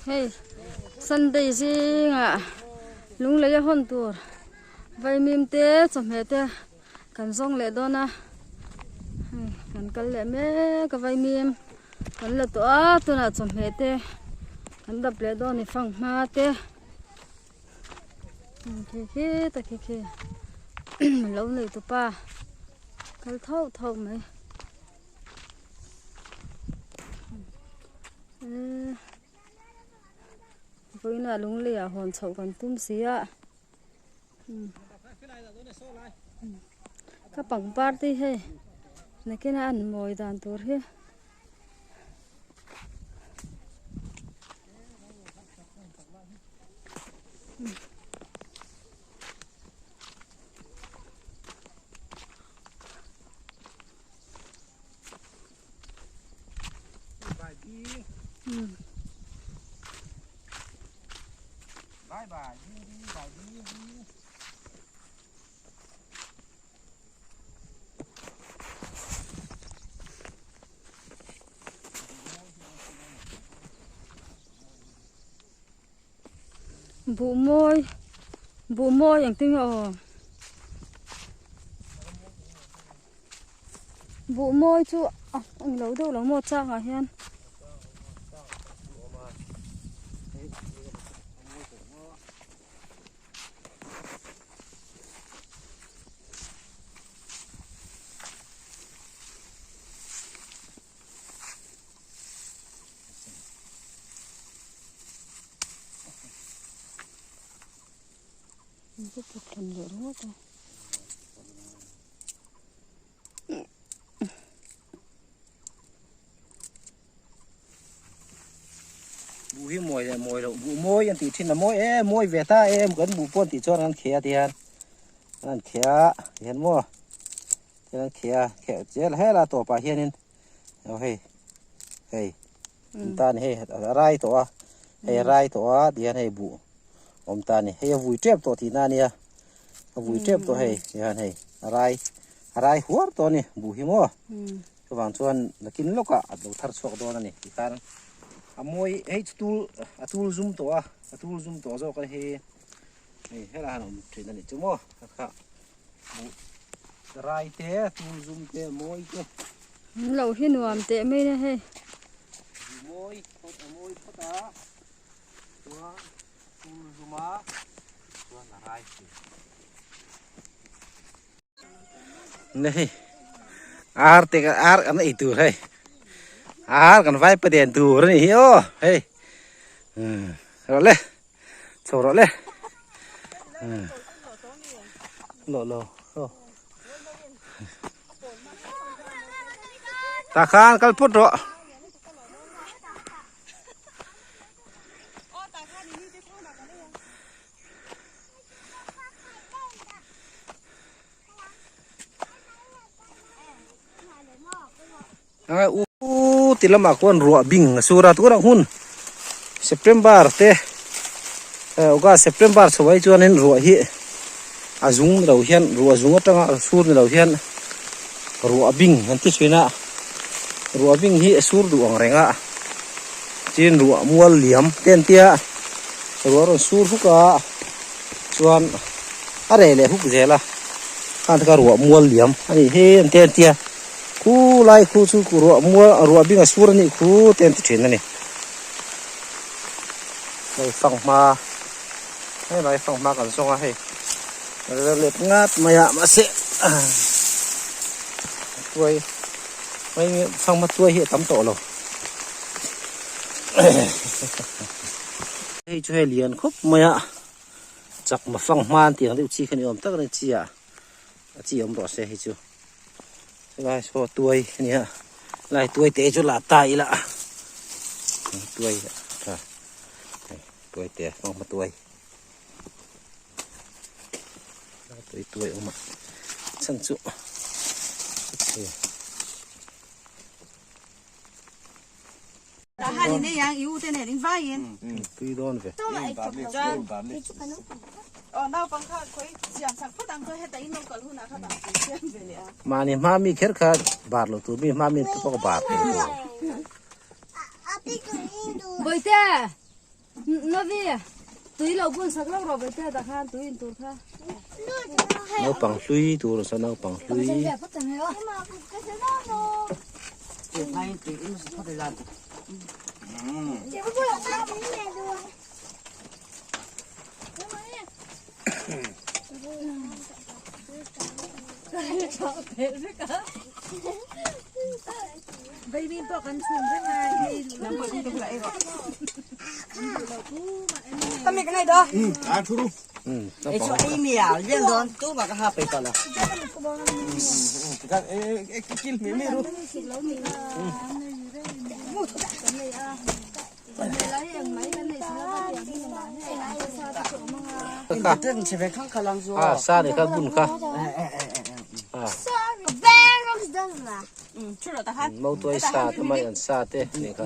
Hei Sunday zingah lunglei a hawn tur vaimim te chawhmeh te kan zawng leh dawn a hei kan kal leh mek a vaimim kan la tawh a tunah chawhmeh te kan dap leh dawn a ni fanghma te khi khi ta khi khi lo nei tupa kal thauh thauh mai. Vawiinah lungleiah hawn chhoh kan tum si a ka pangpar te hi hei nakinah an mawi dan tur hi. Buh mawi buh mawi engtin nge aw buh mawi chu a englo deuh lo maw changah hian. Buh hi mawi leh mawi loh buh mawi an tih thin a mawi em mawi ve ta em kan buh pawh an tih chuan an kheh a tihian an kheh a tihian maw tihian an kheh a kheh zel hel a tawpah hianin aw hei hei an tan hei a rai tawh a hei a rai tawh a tihian hei buh awm ta a ni hei a vui tep tawh tihna a nia a vui tep tawh hei tihian hei a rai a rai huar tawh a ni buh hi maw chuvang chuan nakin lawkah a lo thar chhuak dawn a ni tikhan a mawi hei chu tul a tul zum tawh a a tul zum tawh zawk a hei hei helaiah hian a awm thin a nih chu maw kha buh rai te tul zum te mawi te. An lo hi nuam teh mai na hei. Mawi phawt a mawi phawt a chuan tul zum a chuan a rai thin. Ne hei ar te ar kan ei tur hei ar kan vai pa den tur a ni hi aw hei rawh le chho rawh le lo lo aw tah khan kal phawt rawh. U ti lamah khuan ruah bing a sur a tunah hun September te August September chho ai chuanin ruah hi a zung ni lo hian ruah zung atanga a sur ni lo hian ruah bing an ti thin a ruah bing hi a sur duh ang reng a tin ruah mual liam te an tia ruah a rawn sur huk a chuan a reh leh huk zel a khang te kha ruah mual liam a nih hi an ti a an tia khu lai khu chu ruah mual ruah bing a sur a nih khu te an ti thin a ni hei fanghma hei lai fanghma kan zawng a hei let ngat mai a mahse tuai mai fanghma tuai hi a tam tawh lo. Hei chu hei lian khawp mai a chakma fang hman tih ang deuh chi kha ni awm tak a ni chi ah a chi awm rawh se hei chu helai saw tuai a nia helai tuai te chu la ta ila tuai tha hei tuai te fang hma tuai tuai tuai awm a chhan chu hei. Tui dawn ve. Mahni hma mi kher kha bar lo tur mi hma mi te pawh ka bar thei tur. Bawihte! Novi, tui lo bun sak lo rawh Bawihtea tah khan tui in tur kha. Naupang hlui tur saw naupang hlui. A sa ni kha bun kha mautuai sa te mai an sa te ni kha.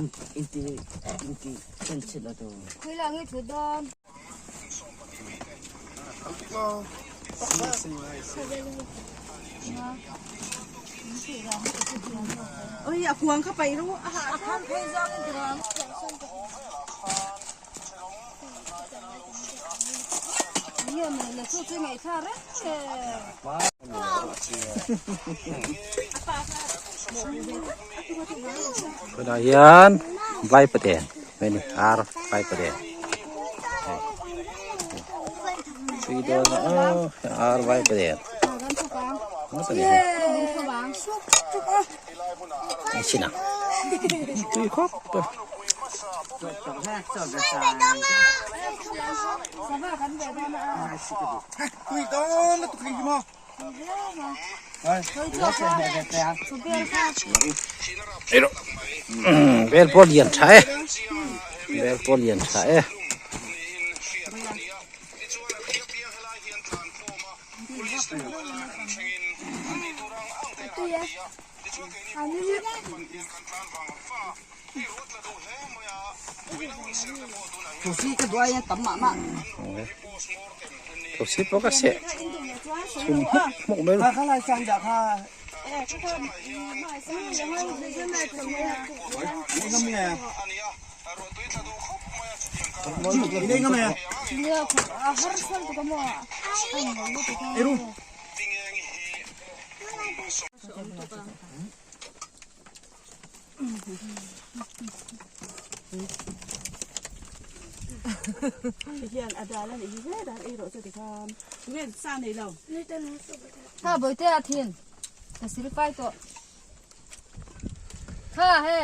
Tunah hian vaipaten mai a ni ar vaipaten tui dawn a aw ar vaipaten a chhin ang tui khawp a. Bel pawh lian tha e bel pawh lian tha e. Thosi pawh ka seh chhum hmuk hmuk mai a Kha bawihte a thin ka sil fai tawh kha he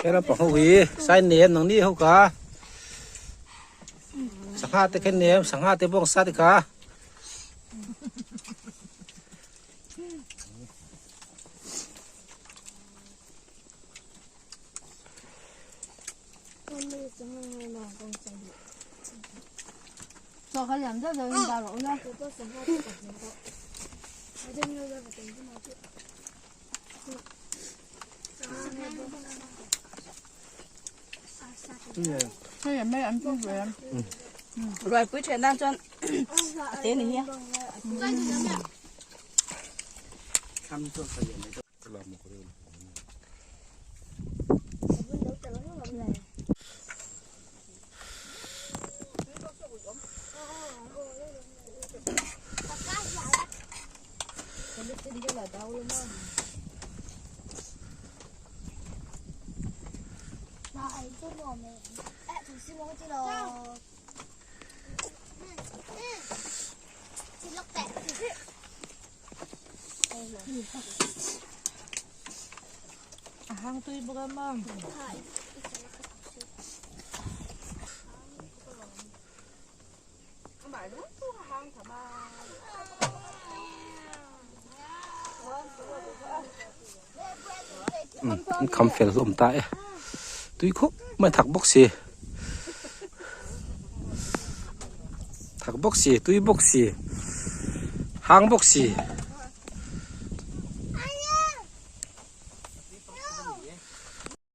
He lampang ho hi sai nem nang ni ho ka sangha te khen nem sangha te bawng sa te kha. An kham fel hlawm ta e tui khawp mai thak bawk si thak bawk si tui bawk si hang bawk si.